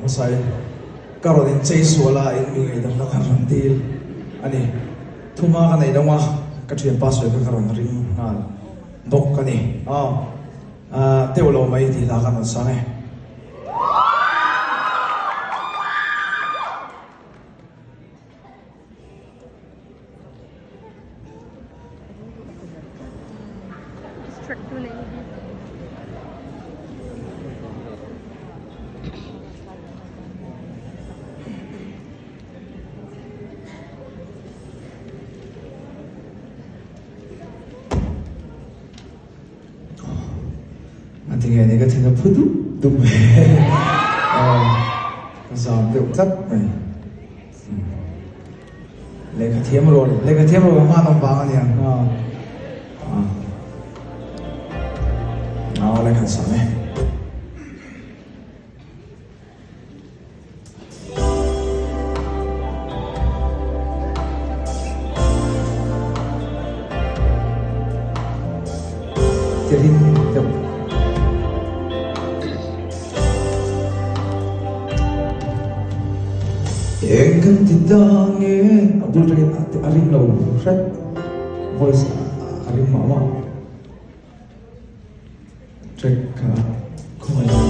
hmasain ka rawn inchei sual a, in mi ngaihdamna kha rawn dil a ni. Thuma ka neih lo a, ka thianpa sawi kha ka rawn ring nghal bawk a ni. Aw, teuh lo mai tih hla ka rawn sang e. A ti nge ni ka thin a phu dup dup mai ka zam deuh tlat mai. Lehkha thiam rual lehkha thiam rual hma an awm vang a nia a lehkha sam e. Tirin deuh. Eng kan ti ta nge a bul tangin a ring lo hret voice a ring mah mah track kha khawngaih in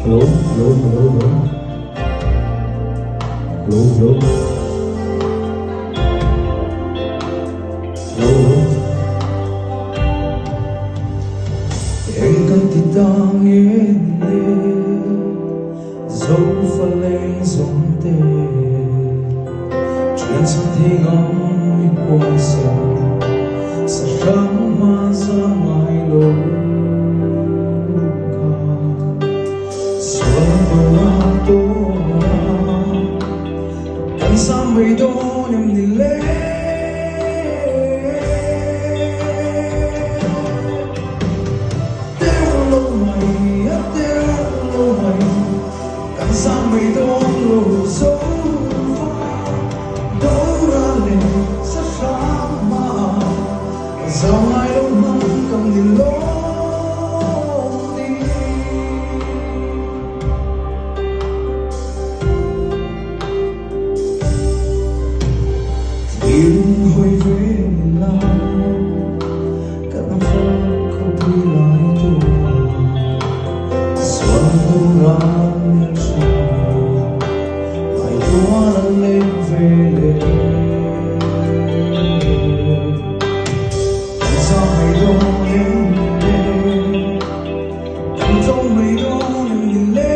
hello hello hello hello hello hello hello hello Eng kan ti ta nge le Zofa leng zawng te Thian chhan thei ngam i kuai sen Sa hrang hma za ngai lo kha Sual do ra tawn a Kan sam mai dawn em ni le. Teuh lo mai a teuh lo mai Kan sang mai dawn lo zo va Dora leh sa hrang hma Zau ngai lo hmang kan ni lawm ni. Thil hawi ve la Kan fak khawpui lai tura Sual tura min hria Lai tual an leng ve le Kan za mai dawn em ni le Kan tlawm mai dawn em ni le.